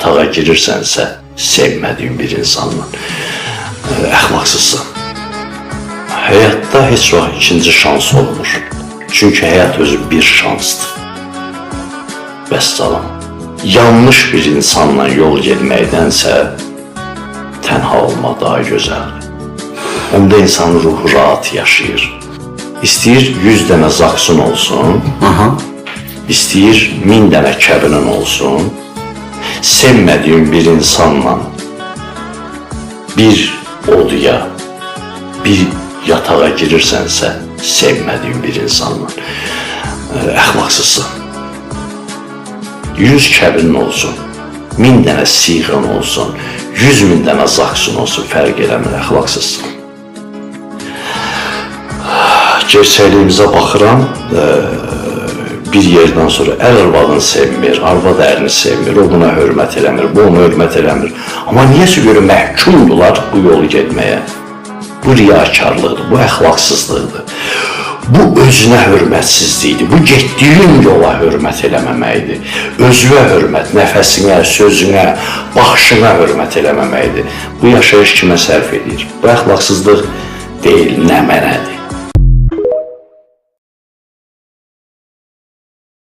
yatağa girirsənsə, sevmədiyin bir insanla, əxlaqsızsan. Həyatda heç vaxt ikinci şans olmur. Çünki həyat özü bir şansdır. Vəssalam. Yanlış bir insanla yol getməkdənsə tənha olmaq daha gözəldir. Onda insanın ruhu rahat yaşayır. İstəyir 100 dənə zaksın olsun, Aha. istəyir 1000 dənə kəbinin olsun. Sevmədiyin bir insanla bir odaya, bir yatağa girirsənsə, sevmədiyin bir insanla əxlaqsızsan. 100 kəbinin olsun, 1000 dənə siğən olsun, 100 min dənə zaksın olsun, fərq eləmir, əxlaqsızsan. Gerçəkliyimizə baxıram, bir yerdən sonra ər arvadını sevmir, arvad ərini sevmir, o buna hörmət eləmir, bu ona hörmət eləmir. Amma niyəsə görə məhkumdular bu yolu getməyə. Bu riyakarlıqdır, bu əxlaqsızlıqdır. Bu özünə hörmətsizlikdir. Bu getdiyin yola hörmət eləməməkdir. Özünə hörmət, nəfəsinə, sözünə, baxışına hörmət eləməməkdir. Bu yaşayış kimə sərf edir? Bu əxlaqsızlıq deyil, nə mənədir.